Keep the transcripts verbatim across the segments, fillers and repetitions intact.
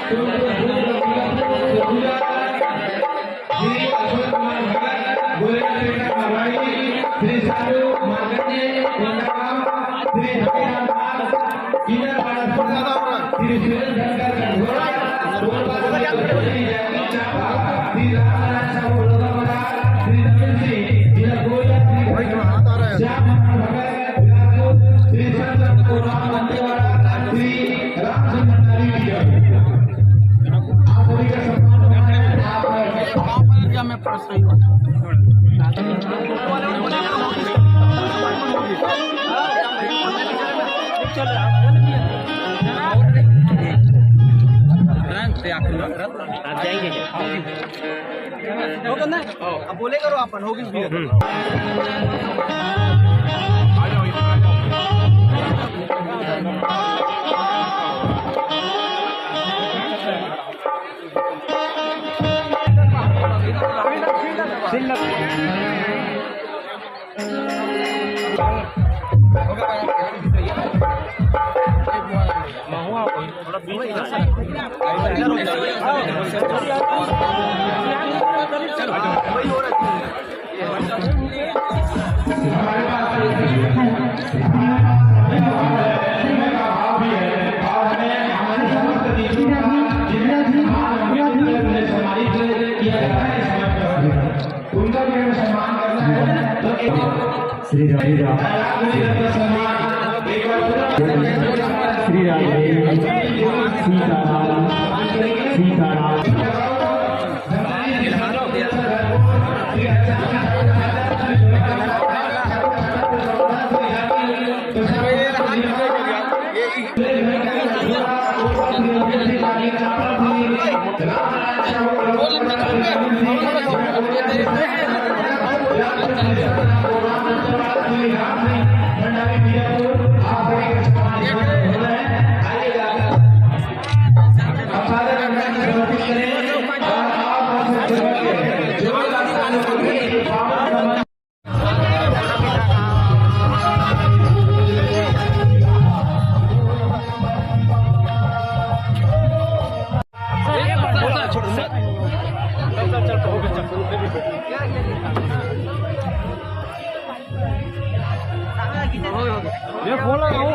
Shri Ashok Kumar Bhagat, gorilla पेंटा मरवाड़ी, श्री साधु मार्कंडेय कोंडागांव, श्री हरिराम दास, इंदरपाड़ा, श्री सुरेश धनखड़ कंधोला, श्री रामनारायण साहू लोधापाड़ा, श्री नवीन सिंह, जिला गोरिया, श्री श्याम भगत, श्री संत राम दंतेवाड़ा, श्री रामचंद्र भंडारी, आप सभी का सम्मान करना है। आप जाएंगे। हो गया ना? अब बोले करो, अपन होगी। उनका भी हमें सम्मान करना है। तो एक श्री राम, श्री राम, श्री राम, सीताराम, सीताराम। ये फोन लगाऊं?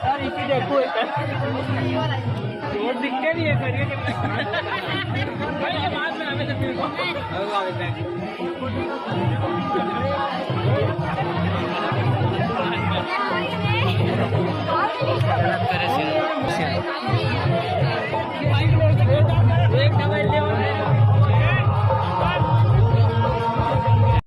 सर, इसी देखो एक। वो दिखते नहीं है सर, ये भाई, ये बाद में आवे तो फिर। एक डबल लेवल।